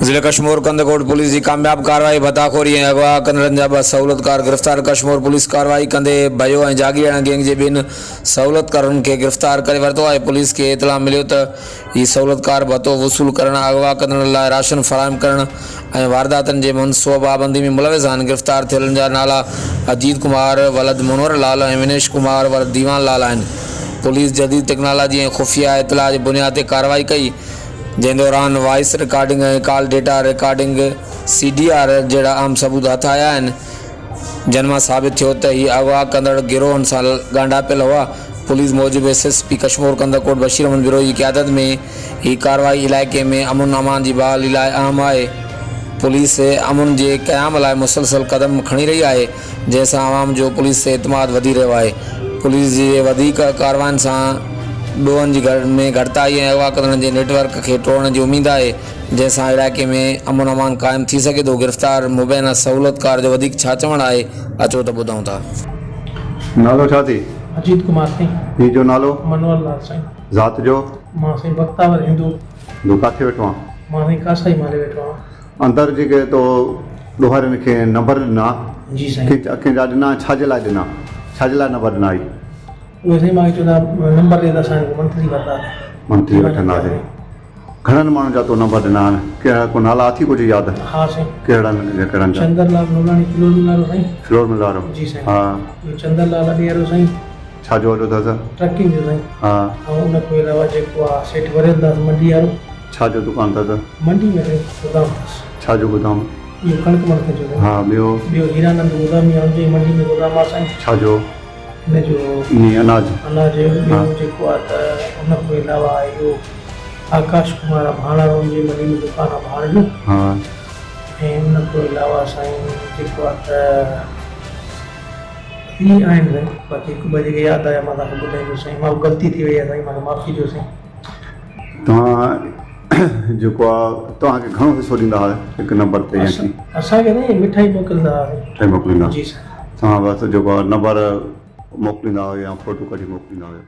ضلعي ڪشمور ڪنڌڪوٽ پوليس جي ڪامياب ڪارروائي، ڀتاخوري ۽ اغوا ڪندڙن جا ٻه سهولتڪار گرفتار ڪشمور پوليس ڪارروائي ڪندي ڀيو ۽ جاگيراڻا گينگ جي ٻن سهولتڪارن کي گرفتار ڪري ورتو آهي پوليس کي اطلاع مليو ته هي سهولتڪار ڀتو وصول ڪرڻ، اغوا ڪندڙن لاء راشن فراهم ڪرڻ ۽ وارداتن جي منصوبابندي ۾ ملوث آهن گرفتار ٿيلن جا نالا اجيت ڪمار ولد منور لال ۽ ونيش ڪمار ولد ديوان لال آهن پوليس جديد ٽيڪنالاجي ۽ خفيه اطلاع جي بنياد تي ڪارروائي ڪئي جنهن دوران voice recording ۽ call data recording, C D R, جهڙا اهم ثبوت هٿ آيا آهن، جن مان ثابت ٿيو ته هي اغوا ڪندڙ گروهن سان ڳانڍاپيل هئا. پوليس موجب S S P Kashmore Kandhkot Bashir Ahmed Brohi جي قيادت ۾ هي ڪارروائي علائقي ۾ امن امان جي بحالي لاء اهم آهي. پوليس امن جي قيام لاء مسلسل قدم کڻي رهي آهي، جنهن سان عوام جو پوليس تي اعتماد وڌي رهيو آهي. پوليس جي وڌيڪ ڪاررواين سان ڏوهن جي ۾ گهٽتائي ۽ اغوا ڪندڙن جي نيٽ ورڪ کي ٽوڙڻ جي اميد آهي، جنهن سان علائقي ۾ امن امان قائم ٿي سگهي ٿو. گرفتار مبينا سهولتڪار جو وڌيڪ ڇا چوڻ آهي، اچو ته ٻڌون ٿا. نالو ڇا ٿي؟ اجيت ڪمار سائين. پيء جو نالو؟ منور لال سائين. ذات جو؟ مان سائين بختاور هندو. هندو ڪاٿي ويٺو آن؟ مان سائين ڪاسائي مالي ويٺو آن. اندر جيڪي تو ڏوهارين کي نمبر ڏنا جي سائين. ڪنهن جا ڏنا ڇا جي لاء ڏنا ڇا جي لاء نمبر ڏنا هئي؟ اهي سائين مان کي چوندا نمبر ڏي ته اسان منٿلي ڀرنداسين. منٿلي وٺنداسين. گهڻن ماڻهن جا تو نمبر ڏنا آهن ڪهڙا ڪو نالا اٿي ڪجهه ياد؟ ها سائين. ڪهڙن ڪهڙن جا؟ چندر لال نولاڻي فلور مل وارو سائين. فلور مل وارو. جي سائين. ها. ٻيو چندر لال اڏي وارو سائين. ڇا جو اڏو اٿس؟ ٽرڪنگ جو سائين. ها. ۽ ان کان علاوه جيڪو آ سيٺ وريل داس منڊي وارو. ڇا جو دڪان اٿس؟ منڊي ۾ سائين گودام اٿس. ڇا جو گودام؟ اهو ڪڻڪ مڻڪ جو سائين. ها ٻيو؟ ٻيو هيرانند گودامي آ ان جو ئي منڊي ۾ گودام آ سائين. ڇا جو؟ ان جو ائين اناج. اناج جو ٻيو جيڪو آ ته ان کان علاوه اهو آڪاش ڪمار آ ڀاڻ وارو ان جي منڊي ۾ دڪان آ ڀاڻ جو. ها. ۽ ان کان علاوه سائين جيڪو آ ته هي آهن سائين باقي هڪ ٻه جيڪي ياد آيا مان توهان کي ٻڌائيندس سائين مان غلطي ٿي وئي آ سائين مانکي معافي ڏيو سائين. توهان جيڪو آ توهان کي گهڻو حصو ڏيندا هئا هڪ نمبر تي يا ڪيئن؟ اسان کي سائين مٺائي موڪلندا هئا سائين. مٺائي موڪليندا جي سائين. توهان بس جيڪو آ نمبر موڪليندا هئا يا فوٽو ڪڍي موڪليندا هيا.